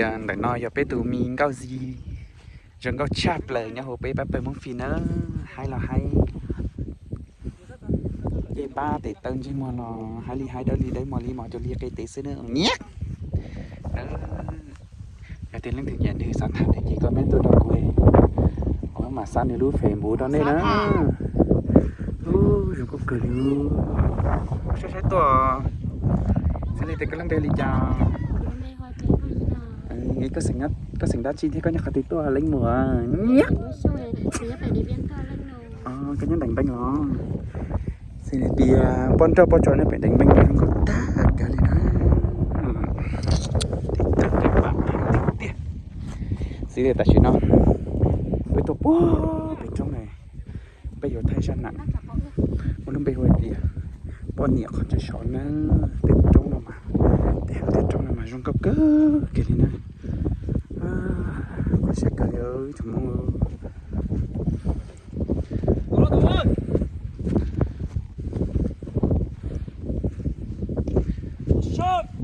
Ntawm no yog peb tus me nkauj zis zoo nkauj tshaj plaws nyob hauv peb pab pawg Hmoob Fij na. Haib los haib, cej pab tes taw ntsej muag los haib li haib, dawb li dawb, mos li mos, cuag li qe tes xwb na. Nyiab. Yog tias leej twg nyiam nws xav tham nws ces comment tuaj rau kuv, kuv mam xa nws lub Facebook rau nej na. Ub, zoo nkauj kawg li. Saib saib tuaj, xws li tias koj lub npe li cas? Koj xeem dab tsi thiab koj nyob qhov twg tuaj leej muam? Koj nyob Nteem Npeeb los? Xws li tias poj nrauj poj tsuas nyob pem Nteem Npeeb zoo nkauj tag kawg li na. Xws li tam sim no peb tuaj puag pem roob na, peb yuav thaij zaj nam, muaj lub npe hu hais tias poj niam qhov tseem sov na. Tej roob no mas, tej hav tej roob no mas zoo nkauj kawg kiag li na. Khuv xim kawg li tsoom Hmoob.